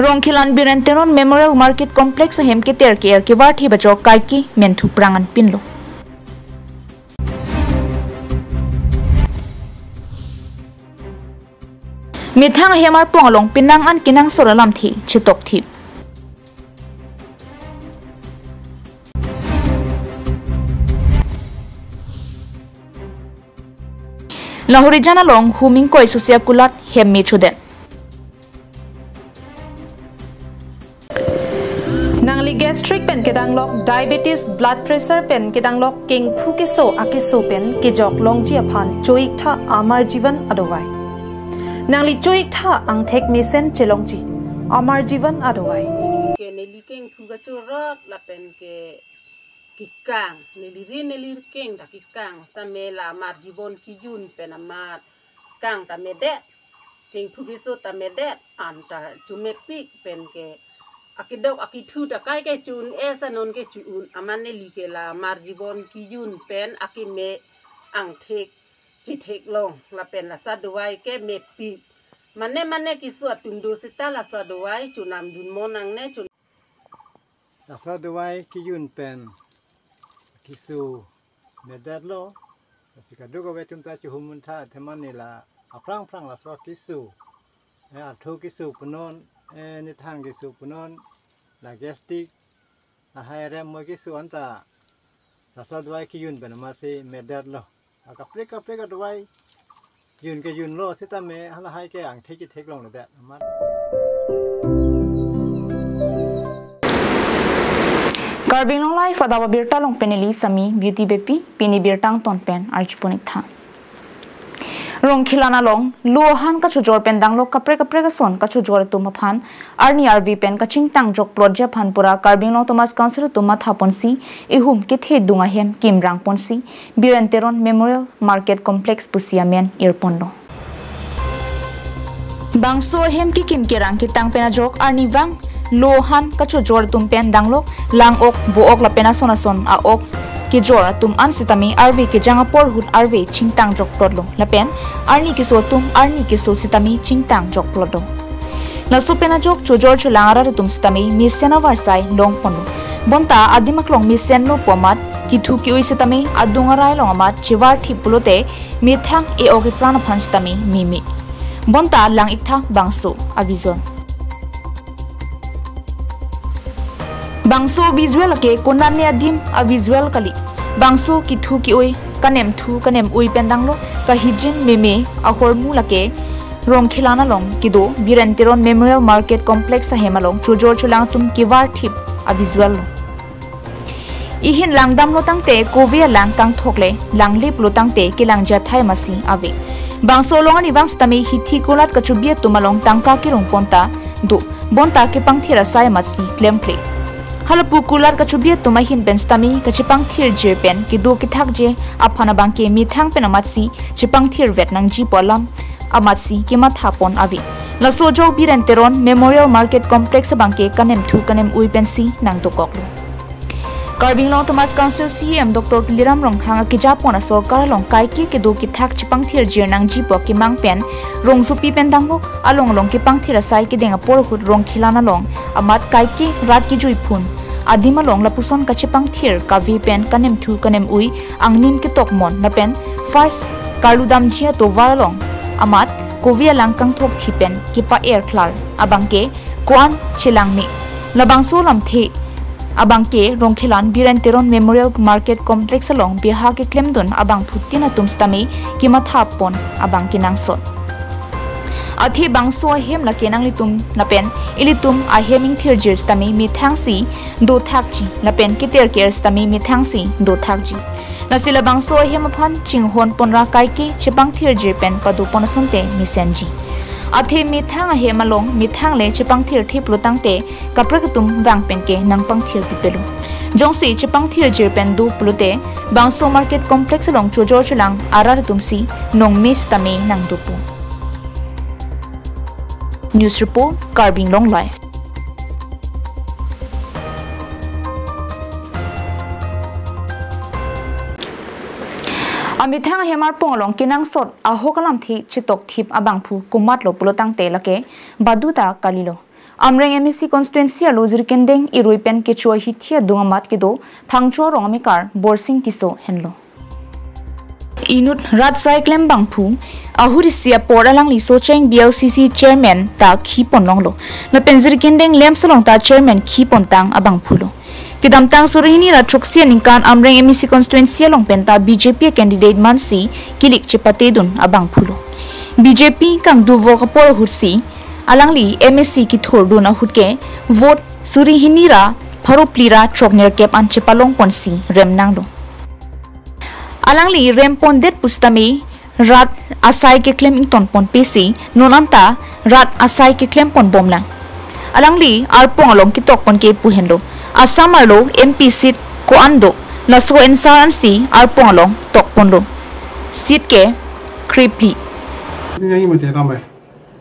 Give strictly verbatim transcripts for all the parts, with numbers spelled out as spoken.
Rongkhelan Biren Teron Memorial Market Complex ahem keter ke-er kevar thip ajok kaike menthu prangan pinlo. Methang ahem arpong along penang an kenangsot alamthe chetok thip. Lahorijan along hum ingkoi susia kulat hem me chodet. Nangli gastric pen kedanglok, diabetes, blood pressure pen kedanglok, kengphu keso akeso pen kejok longji aphan choiktha Amar Jeevan adawai. Nangli choiktha angthek mesen chelongji Amar Jeevan adawai. Ke neli kengphu kachorot lapen ke kekang, neli ri neli keng ta kekang, sitame la Amar Jeevan kejun pen amat kang ta medet, kengphu keso ta medet, an ta chomepik pen ke akedok akethu ta kaike cho-un-e, sa non ke cho-un, amat neli ke la Amar Jeevan kejun pen akeme angthek chetheklong lapen laso adawai ke mepik. Mane mane keso atum do seta laso adawai chonamdun mo nangne cho. Laso adawai kejun pen keso medetlo. Lasi kadokave atum ta chihum muntha athema neli la aphrang aphrang laso keso, eh, artho keso punon, eh, nithang keso punon, la gastric, lahai rem mo keso anta laso adawai kejun pen amatsi medetlo. Akaprek kaprek adawai jun kejunlo sitame halahai ke angthek chetheklongledet amat. Karbi Anglong Live adap abirta along pen neli Sami Beauty Beypi, pini birta angton pen arjuponik tha. Rongkhelan along lo ahan kachojor pen danglok kaprek kaprek ason kachojor atum aphan arni arve pen kachingtang jokplotji aphan pura Karbi Anglong Autonomous Council atum mathaponsi ihum kethe dung ahem kimrangponsi Biren Teron Memorial Market Complex pusi amen irponlo. Bangso ahem kekim kerang ketang pen ajok arnivang lo ahan kachojor atum pen danglok lang-ok, vo-ok lapen ason ason a-ok kejor atum an sitame arve kejang apor ahut arve chingtang jokplotlo lapen arni keso atum arni keso sitame chingtang jokplotlo. Laso pen ajok chojor cholang arat atum sitame mesen avarsai longponlo. Bonta adim aklong mesenlo pu amat, kethu ke-ui sitame adung arai along amat chevar thip pulote methang e-ok epran aphan sitame meme. Bonta lang-iktha bangso a-visual. Bangso visual ke konane adim a-visual kali. Bangso kethu ke-ui, kanemthu kanem-ui pen danglo, kahijin meme ahormu lake Rongkhelan along kedo Biren Teron Memorial Market Complex ahem along chojor cholang atum kevar thip a-visual lo. Ihin langdamlo tangte kove alang kangthok le langle pulo tangte kelang jathai amatsi ave. Bangso along arnivang sitame hithi kulat kachobi atum along tangka kerung ponta do, bonta kepangthir asai amatsi klemkle. Halapu kulat kachobi atum ahin pen sitame kachepangthirjir pen kedo kethakji aphan abangke methang pen amatsi chepangthirvet nangji pu alam amatsi kemathapon ave. Laso ajok Biren Teron Memorial Market Complex abangke kanemthu kanem-ui pensi nangdokoklo. Karbi Anglong Autonomous Council C E M Doctor Tuliram Ronghang akejapon asorkar along kaike kedo kethak chepangthirjir nangji pu akemang pen rongsopi pen danglo, along along kepangthir asai kedeng apor ahut Rongkhelan along amat kaike rat kejui phun adim along lapuson kachepangthir kave pen kanemthu kanem-ui angnim ketokmon lapen first karlu damji atovar along amat kove alang kangthok thi pen kepa-er klar abangke ko-an chelangme. Labangso alamthe abangke Rongkhelan Biren Teron Memorial Market Complex along beha keklemdun abangphutin atum sitame kemathapon abang kenangsot. Athe bangso ahem lake nanglitum lapen ilitum ahem ingthirjir sitame methangsi dothakji lapen keter ke-er sitame methangsi dothakji. Lasi labangso ahem aphan chinghon ponra kaike chepangthirjir pen padopon asonte mesenji. Athe methang ahem along methang le chepangthir thip lo tangte kaprek atum vang pen ke nangpangthir pipelo. Jongsi chepangthirjir pen do pulote bangso market complex along chojor cholang arat atumsi nongme sitame nangdopo. News report, Karbi Anglong Live. Amethang ahem arpong along kenangsot ahok alamthe chetok thip abangphu komatlo pulo tangte lake baduta kalilo. Amreng M A C constituency arlo Jirikindeng Irui pen kecho ahithi adung amat kedo Phangcho arong amekar Borsing Tisso henlo. Inut rat asai klem abangphu ahut isi apor alangli Socheng B L C C chairman ta khipon longlo. Lapen Jirikindeng LAMPS along ta chairman khipon tang abangphulo. Kedamtang suri hini ra throksi aningkan Amreng M A C constituency along penta B J P candidate mansi kilik chepatedun abangphulo. B J P kangduvok apor ahutsi alangli M A C kithurdun ahut ke vote suri hini ra pharo phli ra throknerkep an chepalongponsi remnanglo. Alangli rempondet pusitame rat asai keklem ingtonponpesi non anta rat asai keklemponbomlang. Alangli arpong along ketokpon ke pu henlo. Assam arlo M P seat ko-an do, laso answer ansi arpong along tokponlo. Seat ke krephli. Ini yang mati ramai.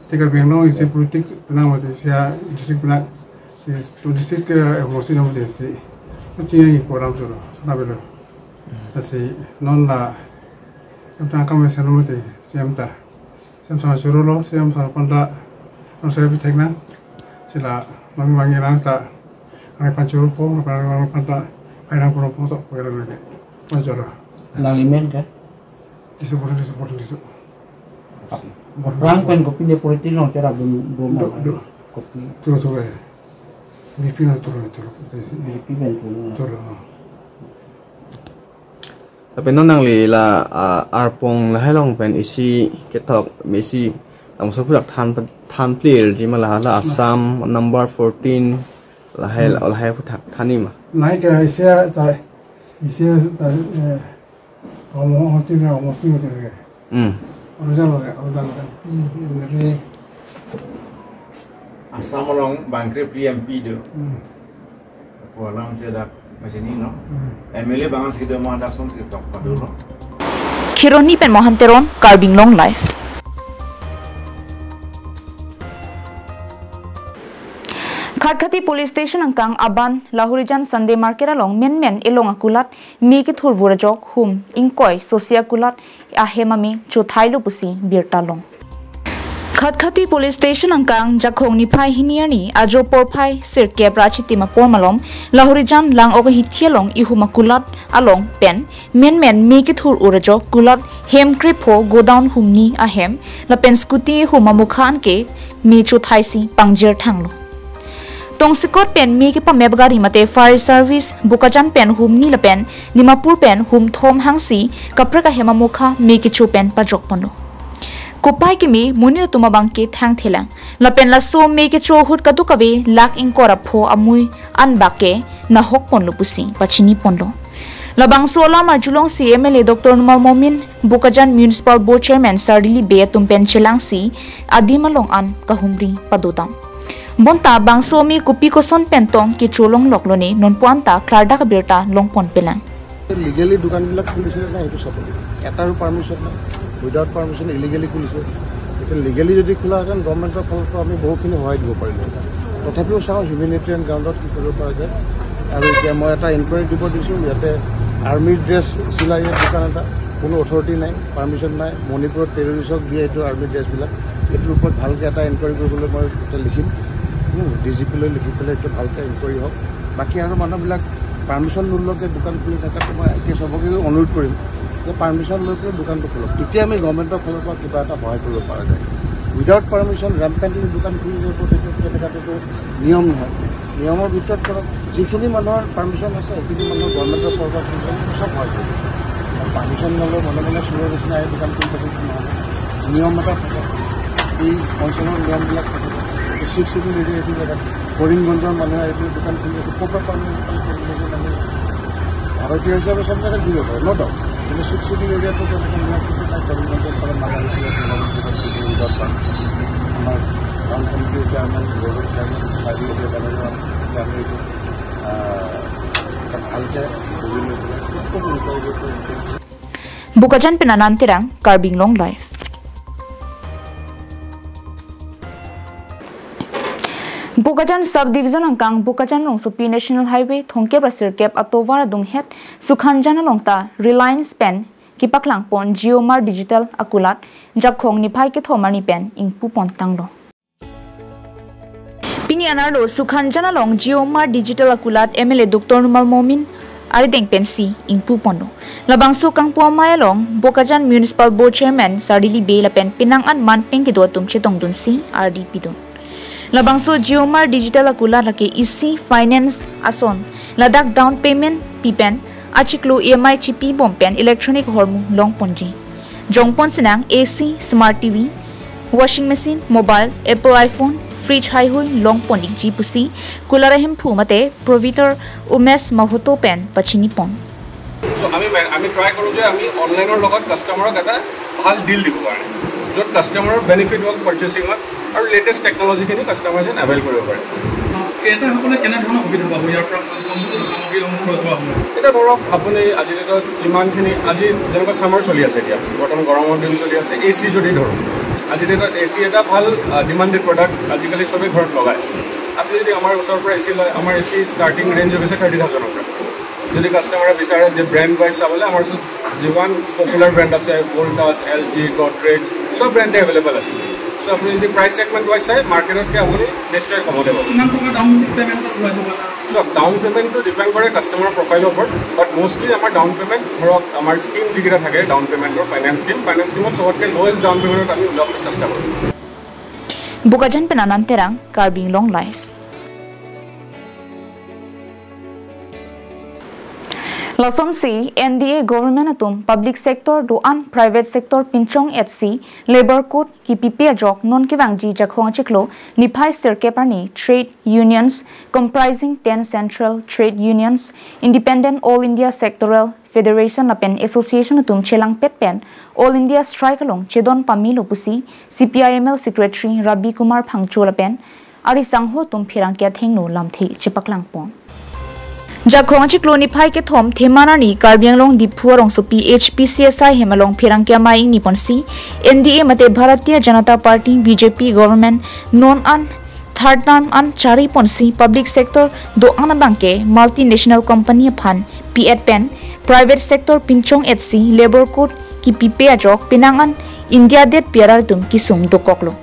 Tiga bengong isi politik penang mati sia district penang si district ke emosi nomor si. Mati yang program suruh. Sana belo. Asi non la. Yang tang kami sana mati siam ta. Siam sana suruh lo, siam sana panda. Non saya bithek nang. Sila mangi mangi nang ta. Ang pan suruh po, ang pan ta. Hai nang pun po to, po lagi. Pan suruh. Nang imen ka? Tisso, Borsing Tisso, Borsing Tisso. Rang pen kopi ne politik long tera bum bum. Do, do. Kopi. Turo turo ya. B P na turo turo. Turo. B P pen turo. Turo. Tapi non nangli la, ah, arpong lahai along pen isi kethok isi tangso pulak than than plir ji ma la la Assam number fourteen lahai lahai phuthak thani ma. Nai ka isi ta isi ta eh Omo, omo, sini, omo, sini, sini. Hmm. Omo, jalo, omo, jalo. Ini, ini. Assam along bangkre phli M P do. Hmm. Ko alam se dak pachini no. Hmm. M L A bang si do ma dak son si tok pa do no. Kheroni pen Mohan Teron, Karbi Anglong Live. Khatkhati Police Station angkang aban Lahorijan Sunday Market along menmen elong akulat me kethurvur ajok hum ingkoi sosi akulat ahem ame chothailo pusi birta long. Khatkhati Police Station angkang Jakhong niphai hini arni ajo porphai sirkep ra chitim apor malom Lahorijan lang-ok ahithi along ihum akulat along pen menmen me kethurvur ajok kulat hem krepho godown humni ahem lapen scooty hum amukha anke me chothaisi pangjir thanglo. Tongsekot pen me kepamep gari mate fire service Bokajan pen humni lapen Dimapur pen humthom hangsi kaprek ahem amukha me kecho pen pajokponlo. Kopai keme monit atum abangke thangthelang. Lapen laso me kecho ahut kadokave lakh ingkoi ra pho amui an bak ke nahokponlo pusi pachiniponlo. Labangso alam arjulongsi M L A Doctor Numal Momin, Bokajan Municipal Board Chairman Sir Dilip Bey atum pen chelangsi adim along an kahumri padodam. Bonta bangso me kopi koson pen tong kecho longloklo ne nonpu anta klardak abirta longponpelang. Legally দোকানবিলাক খুলিছে নে নাই সেইটো চাব লাগিব। এটাৰো পাৰ্মিশ্যন নাই, without permission illegally খুলিছে। এতিয়া লিগেলি যদি খোলাহেঁতেন গভৰ্ণমেণ্টৰ ফালৰ পৰা আমি বহুতখিনি সহায় দিব পাৰিলোঁহেঁতেন। তথাপিও চাওঁ হিউমেনিটেৰিয়ান গ্ৰাউণ্ডত কি কৰিব পৰা যায়। আৰু এতিয়া মই এটা ইনকুৱাৰী দিব দিছোঁ, ইয়াতে আৰ্মি ড্ৰেছ চিলাই দোকান এটা, কোনো অথৰিটি নাই, পাৰ্মিশ্যন নাই। মণিপুৰত টেৰৰিষ্টক দিয়ে এইটো আৰ্মি ড্ৰেছবিলাক, এইটোৰ ওপৰত ভালকৈ এটা ইনকুৱাৰী কৰিবলৈ মই এটা লিখিম, ডি জি পিলৈ লিখি পেলাই এইটো ভালকৈ ইনকুৱাৰী হওক। বাকী আৰু মানুহবিলাক পাৰ্মিশ্যন নোলোৱাকৈ দোকান খুলি থকাটো মই এতিয়া চবকে অনুৰোধ কৰিম যে পাৰ্মিশ্যন লৈ পেলাই দোকানটো খোলক, তেতিয়া আমি গভৰ্ণমেণ্টৰ ফালৰ পৰা কিবা এটা সহায় কৰিব পৰা যায়। উইদাউট পাৰ্মিশ্যন ৰেম্পেণ্টলি দোকান খুলি যাব, তেতিয়া তেনেকুৱাটোতো নিয়ম নহয়। নিয়মৰ ভিতৰত কৰক, যিখিনি মানুহৰ পাৰ্মিশ্যন আছে সেইখিনি মানুহ গভৰ্ণমেণ্টৰ ফালৰ পৰা খুলিব, চব সহায় কৰিব। পাৰ্মিশ্যন নলৈ মনে মনে চুৰৰ নিচিনা আহি দোকান খুলি থাকিলে নহ'ব। নিয়ম এটা থাকে, এই অঞ্চলৰ নিয়মবিলাক থাকে। ছিক্স শ্বিডিউল এৰিয়া এইটো জেগাত কৰিমগঞ্জৰ মানুহে এইটো দোকান খুলি আছে, ক'ৰ পৰা পাৰ্মিশ্যন পালে কৰিমগঞ্জৰ মানুহে? ভাৰতীয় হিচাপে চব জেগাত দিব পাৰে, ন ডাউট। কিন্তু ছিক্স শ্বিডিউল এৰিয়াটো তেনেকে নিয়ম কিন্তু নাই, কৰিমগঞ্জৰ ফালে মানুহ আহিছিলে, দোকান খুলি উইদাউট পাৰ্মিশ্যন। আমাৰ টাউন কমিটিৰ চেয়াৰমেন, বৰ্ডৰ চেয়াৰমেন, চাৰিওফালে তেনেকে আমি এইটো, আহ, এটা ভালকে বুজি লৈ পেলাই খুব কম ইনকুৱাৰী কৰি Bokajan pen Anand Terang, Karbi Anglong Live. Bokajan Sub Division angkang Bokajan Rongsopi National Highway thomkep ra sirkep atovar adunghet Sukhanjan along ta Reliance pen kepaklangpon Jio Mart Digital akulat Jakhong niphai kethom arni pen ingpupon tanglo. Pini an arlo Sukhanjan along Jio Mart Digital akulat M L A Doctor Numal Momin arideng pensi ingpu ponlo. Labangso kangpu amei along Bokajan Municipal Board Chairman Sardili Bey lapen penang an manpeng kedo atum chetongdunsi ardi pidun. Labangso Jio Mart Digital akulat lake isi finance ason, ladak down payment pipen achiklo E M I chipi bom pen electronic ahormu longponji. Jongpon sinang A C, smart T V, washing machine, mobile, Apple iPhone, fridge haihui longpon ikji pusi kulat ahemphu mate Provider Umesh Mahoto pen pachini pon. চ' আমি মে- আমি ট্ৰাই কৰোঁ যে আমি অনলাইনৰ লগত কাষ্টমাৰক এটা ভাল ডিল দিব কাৰণে, য'ত কাষ্টমাৰৰ বেনিফিট হওক পাৰ্চেচিঙত আৰু লেটেষ্ট টেকন'লজিখিনি কাষ্টমাৰে যেন এভেইল কৰিব পাৰে। ক্ৰেতাসকলে কেনেধৰণৰ সুবিধা পাব ইয়াৰ পৰা সামগ্ৰীসমূহ ক্ৰয় কৰা সময়ত? এতিয়া ধৰক আপুনি আজিৰ ডেটত যিমানখিনি, আজি যেনেকুৱা ছামাৰ চলি আছে, এতিয়া বৰ্তমান গৰমৰ দিন চলি আছে, এ চি যদি ধৰোঁ, আজিৰ ডেটত এ চি এটা ভাল ডিমাণ্ডেড প্ৰডাক্ট, আজিকালি চবেই ঘৰত লগায়। আপুনি যদি আমাৰ ওচৰৰ পৰা এ চি লয়, আমাৰ এ চি ষ্টাৰ্টিং ৰেঞ্জ হৈ গৈছে থাৰ্টি থাউজেণ্ডৰ পৰা। যদি কাষ্টমাৰে বিচাৰে যে ব্ৰেণ্ড ৱাইজ চাবলৈ, আমাৰ ওচৰত যিমান পপুলাৰ ব্ৰেণ্ড আছে, ভল্টাছ, এল জি, গডৰেজ, চব ব্ৰেণ্ডে এভেইলেবল আছে। চ' আপুনি যদি প্ৰাইচ ছেগমেণ্ট ৱাইজ চাই, মাৰ্কেটতকৈ আপুনি নিশ্চয় কমতে পাব। কিমান টকা ডাউন পে'মেণ্টত ওলাই যাব? চ' ডাউন পে'মেণ্টটো ডিপেণ্ড কৰে কাষ্টমাৰ প্ৰফাইলৰ ওপৰত, বাট মষ্টলি আমাৰ ডাউন পে'মেণ্ট ধৰক আমাৰ স্কিম যিকেইটা থাকে ডাউন পে'মেণ্টৰ, ফাইনেন্স স্কিম, ফাইনেন্স স্কিমত চবতকৈ লৱেষ্ট ডাউন পে'মেণ্টত আমি ওলাবলৈ চেষ্টা কৰোঁ। Bokajan pen Anand Terang, Karbi Anglong Live. Lasonsi N D A government atum public sector do-an private sector pinchong-etsi labour code kipipe ajok non kevangji Jakhong achiklo niphai sirkep arni trade unions comprising ten central trade unions, Independent All India Sectoral Federation lapen association atum chelangpet pen All India strike along chedon pamelo pusi C P I M L secretary Rabi Kumar Phangcho lapen arisangho atum pherangke athengno lamthe chepaklang pon. Jakhong achiklo niphai kethom Theman arni Karbi Anglong Diphu arongsopi H P C S I hem along pherangke amei ingni ponsi N D A mate Bharatiya Janata Party B J P government non an third term an chari ponsi public sector do-an abangke multinational company aphan pi-et pen private sector pinchong-etsi labour code kipipe ajok penang an India det piarar atum kisung dokoklo.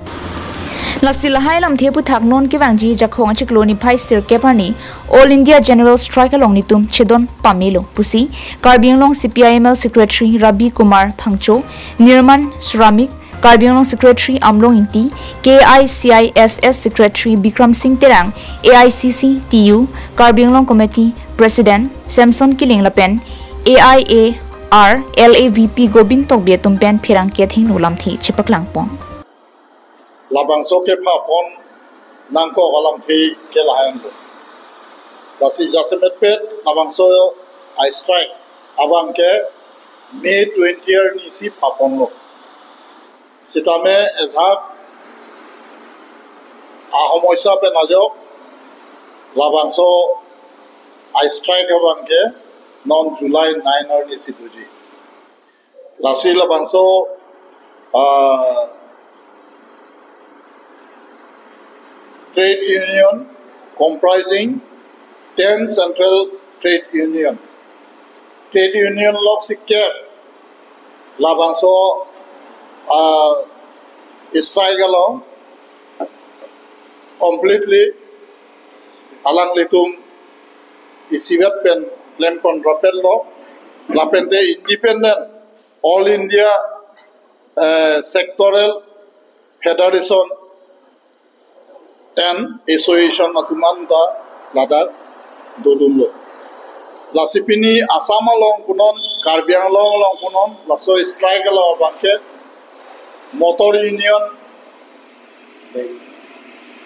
Lasi lahai lamthe aputhak non kevangji Jakhong achiklo niphai sirkep arni All India General Strike along netum chedon pamelo pusi Karbi Anglong C P I M L secretary Rabi Kumar Phangcho, Nirman Shramik, Karbi Anglong Secretary Amlong Ingti, K I C I S S Secretary Bikram Singh Terang, A I C C T U, Karbi Anglong Committee President Samson Killing lapen A I A R L A V P Gobind Tokbi atum pen pherangke athengno lamthe chepaklang pon. Labangso kepha pon nangkok alamthe ke lahenlo. Lasi jasemetpet labangso a-strike abangke May twenty arnisi pha ponlo. Sitame ejak ahomoi sa pen ajok labangso a-strike abangke non July nine arnisi doji. Lasi labangso ah, trade union comprising ten central trade union. Trade union lok sikep labangso ah, strike along completely alanglitum isivet pen klempon rapetlo, lapente Independent All India eh, Sectoral Federation and Association atum anta ladak dodunlo. Lasi pini Assam along punon, Karbi Anglong along punon, laso strike along abangke motor union,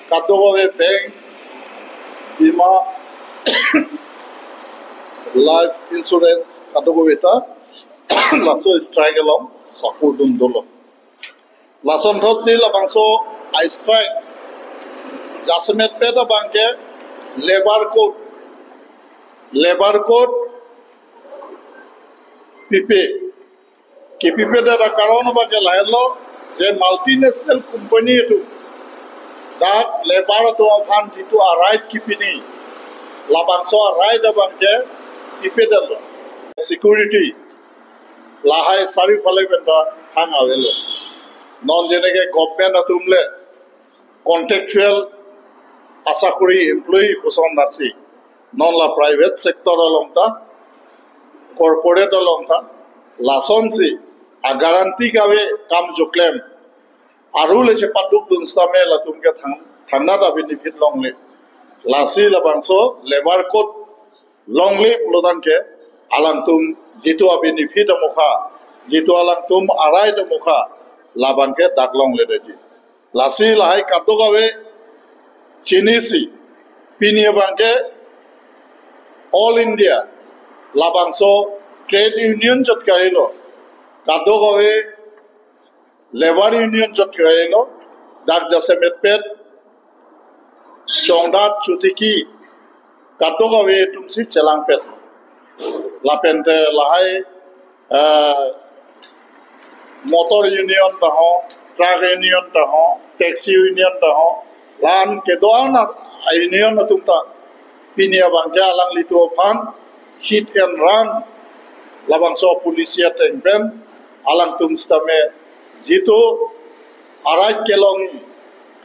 kadokave bank, bima, life insurance, kadokave ta laso strike along support dun dolo. Lason thotsi labangso a-strike jasemetpet abangke labour code, labour code pipe. Kipipedet akaron abangke lahenlo je multinational company atum dak labour atum aphan jitu a-right kipini, labangso a-right abangke pipedetlo. Security lahai sariphale penta hang avelo. Non jeneke government atum le contractual asakori employee puson nasi, non la private sector along ta, corporate along ta, lasonsi a guarantee kave kam jo klem, aru le chepaduk dun sitame latum ke thang, thangnat a benefit longle. Lasi labangso labor code longle pulo tangke alangtum jitu a benefit amokha, jitu alangtum a right amokha, labang ke dak longledetji. Lasi lahai kadokave chinisi, pini abangke All India labangso trade union chot kahelo, kadokave labor union chot kahelo, dak jasemet pet, chongdat chotiki, kadokave atumsi chelangpet. Lapente lahai, eh, motor union ta ho, truck union ta ho, taxi union ta ho, la-an kedo-an a union atum ta pini abangke alanglitum aphan hit and run labangso policy ateng pen alangtum sitame jitu a right kelong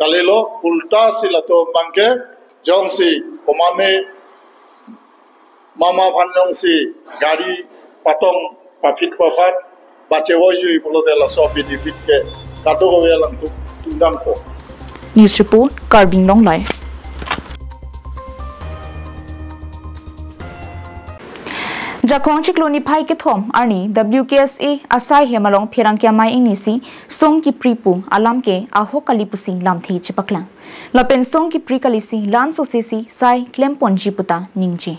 kalilo, ulta si latum abangke jongsi komane mama aphan jongsi gari patong papit paphat bache voijui pulote laso benefit ke kadokave alangtum tungdampo. News report, Karbi Anglong Live. Jakong chiklo niphai kethom arni W K S A asai hem along pherangke amei ingnisi song kipri pu alam ke ahok kali pusi lamthe chepaklang. Lapen song kipri kalisi la-an sosesi sai klemponji puta ningje.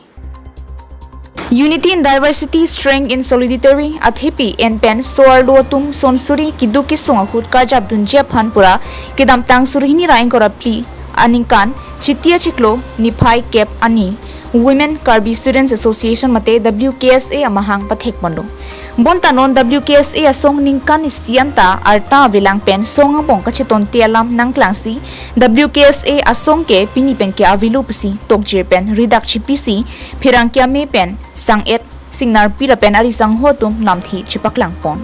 Unity in Diversity, Strength in Solidarity athepi en pen so-arlo atum son suri keduk kesung ahut karjap dunji aphan pura kedamtang suri hini ra ingkoi ra phli aningkan Chiti achiklo niphai kep arni Women Karbi Students Association mate W K S A amahang pathekponlo. Bonta non W K S A asong ningkan isi anta arta avelang pen song angbong kachetonte alam nangklangsi W K S A asong ke pini pen ke avelo pusi tokjir pen ridak chipisi pherangke amei pen Sang-et Singnarpi lapen ari sangho atum lamthe chepaklangpon.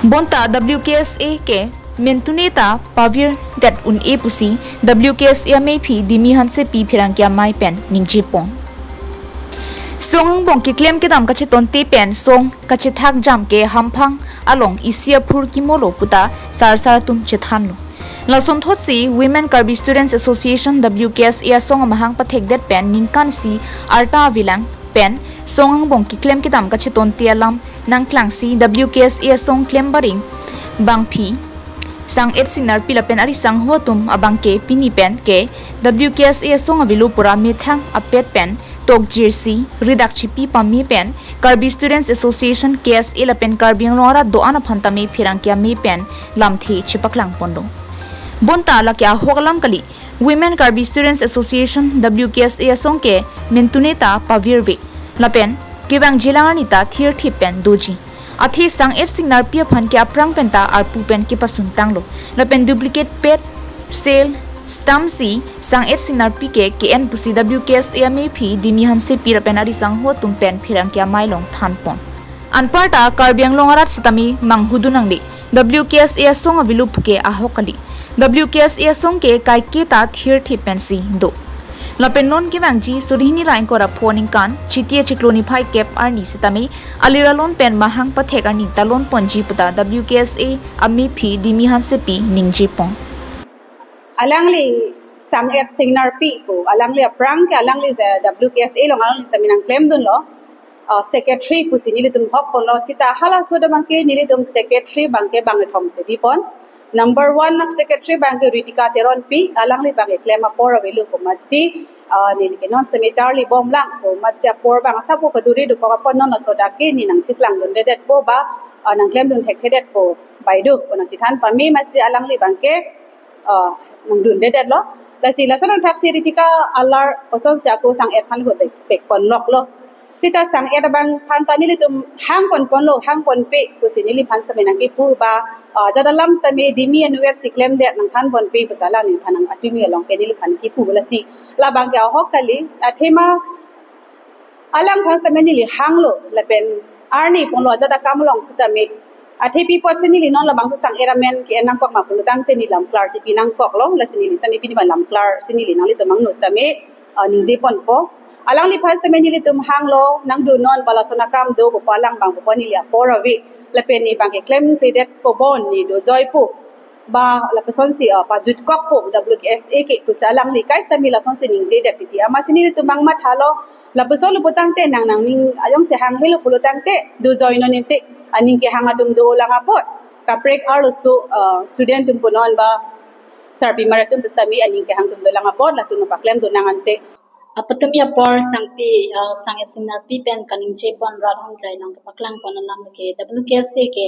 Bonta W K S A ke mentune ta pavirdet un-e pusi W K S A ameiphi Dimi Hansepi pherangke amei pen ningjepon. Song angbong keklem kedam kachetonte pen song kachethak jam ke hamphang along isi aphur kimolo puta sarsar atum chethanlo. Lasonthotsi Women Karbi Students Association W K S A asong amahang pathekdet pen ningkan isi arta avelang pen song angbong keklem kedam kachetonte alam nangklangsi W K S A asong klem baring bangphi Sang-et Singnarpi lapen ari sangho atum abangke pini pen ke W K S A asong avelo pura methang apet pen tokjirsi ridak chipi pame pen Karbi Students Association K S A lapen Karbi Anglong arat do-an aphan tame pherangke amei pen lamthe chepaklangponlo. Bonta lake ahok alam kali, Women Karbi Students Association W K S A asong ke mentune ta pavirve lapen kevangjilang arni ta thirthip pen doji. Athe Sang-et Singnarpi aphan ke aphrang pen ta arpu pen kepasuntanglo. Lapen duplicate pet, sale, stamp si Sang-et Singnarpi ke ke-en pusi W K S A ameiphi Dimi Hansepi lapen ari sangho atum pen pherangke amei along thanpon. Anparta Karbi Anglong arat sitame manghudun nangne, W K S A asong avelo puke ahok kali. W K S A asong ke kaike ta thirthip pensi do. Lapen non kevangji suri hini ra ingkoi ra pho aningkan Chiti achiklo niphai kep arni sitame alir alon pen mahang pathek arni talonponji puta W K S A ameiphi Dimi Hansepi ningjepon. Alangli Sang-et Singnarpi pu, alangli aphrang ke alangli je W K S A along alangli sitame nangklemdunlo, uh, secretary pusi nelitum hokponlo. Sita halaso abangke nelitum secretary abangke bangkethom si bipon. Number one secretary abangke Ritika Teronpi, alangli abangke klem apor avelo pu amatsi, uh, neli ke non sitame charlibomlang pu amatsi apor abang asap pu kaduri dokok apot non laso dak ke ne nangcheklangdundedetpo ba, uh, nangklemdun thekthedetpo bai do pu nangchethan pame amatsi alangli abangke uh, nangdundedetlo. Lasi lason angthaksi Ritika alar kosonsi ako Sang-et aphan hu pek, pekponloklo. Sita Sang-et abang aphan ta nelitum hangponponlo, hangponpe pusi neliphan sitame nangkipu ba, uh, jat alam sitame Dimi anuet si klemdet nangthanponpe pusi alangliphan nang atumi along ke neliphan kipu lasi. Labang ke ahok kali, athema alangphan sitame neli hanglo, lapen arni ponlo ajat akam along sitame Athe pi apotsi neli non labangso sang-et amen ke-en nangkok ma pulo tangte neli lam klar chipi nangkoklo, lasi neli sitame pini ma lam klar si neli nanglitum angno sitame, ah, ningje ponpo. Alangliphan sitame nelitum hanglo, nangdo non ba lason akam do pupo, alang bang pupo neli apor ave, lapen ne bang ke klemkledetpo bon ne dojoipo, ba lapusonsi, ah, pajutkokpo W K S A ke pusi alangli kai sitame lasonsi ningjedet titi. Amatsi nelitum bang mathalo, lapuson lo pulotangte nang nangning ajongsi hanghelo pulotangte dojoi non inte, aning kehang atum dolang apot. Kaprek arloso, ah, student atum punon ba sarpimar atum pusitame aning kehang atum dolang apot, latum paklem donang ante. Apatumi apor sangpi, ah, sang-et singnar pi pen kaningje pon rat hongjai along kapaklang pon alam ke W K S A ke,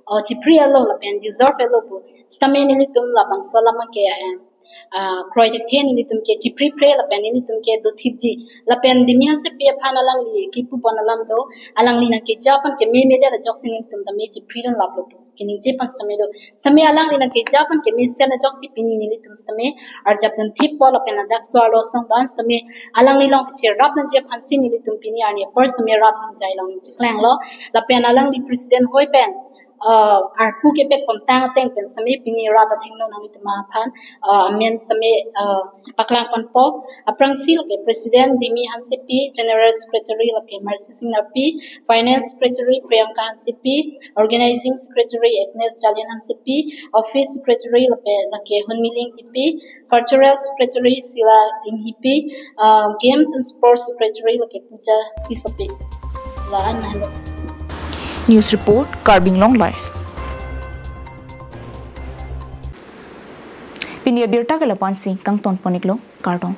ah, chipri alo lapen deserve alo pu. Sitame nelitum labangso alam ke, eh, ah, kroi thekthe, nelitum ke chipri pre lapen nelitum ke dothipji. Lapen Dimi Hansepi aphan alangli kipu pon alam do, alangli nangkeja pon kememedet ajoksi nelitum tame chipri dun laplo pu keningje pon sitame do. Sitame alangli nangkeja pon kemesen ajoksi pini nelitum sitame arjap dunthippo lapen ladak so arlo asong dan sitame alangli along cherap nangji aphansi nelitum pini arni apor sitame rat hongjai along cheklanglo. Lapen alangli president hoi pen, ah, arpu kepek pontang ateng pen sitame pini rat athengno nanglitum aphan, ah, amen sitame, ah, paklang ponpo. Aphrangsi lake President Dimi Hansepi, General Secretary lake Mercy Singnarpi, Finance Secretary Priyanka Hansepi, Organizing Secretary Agnes Jalen Hansepi, Office Secretary lake, lake Hunmiling Tipi, Cultural Secretary Sila Inghipi, uh, Games and Sports Secretary lake Puja Tisopi. La-an nalo. News report, Karbi Anglong Live. Pini abirta ke lapu-ansi kangton pon-iklo, kardom.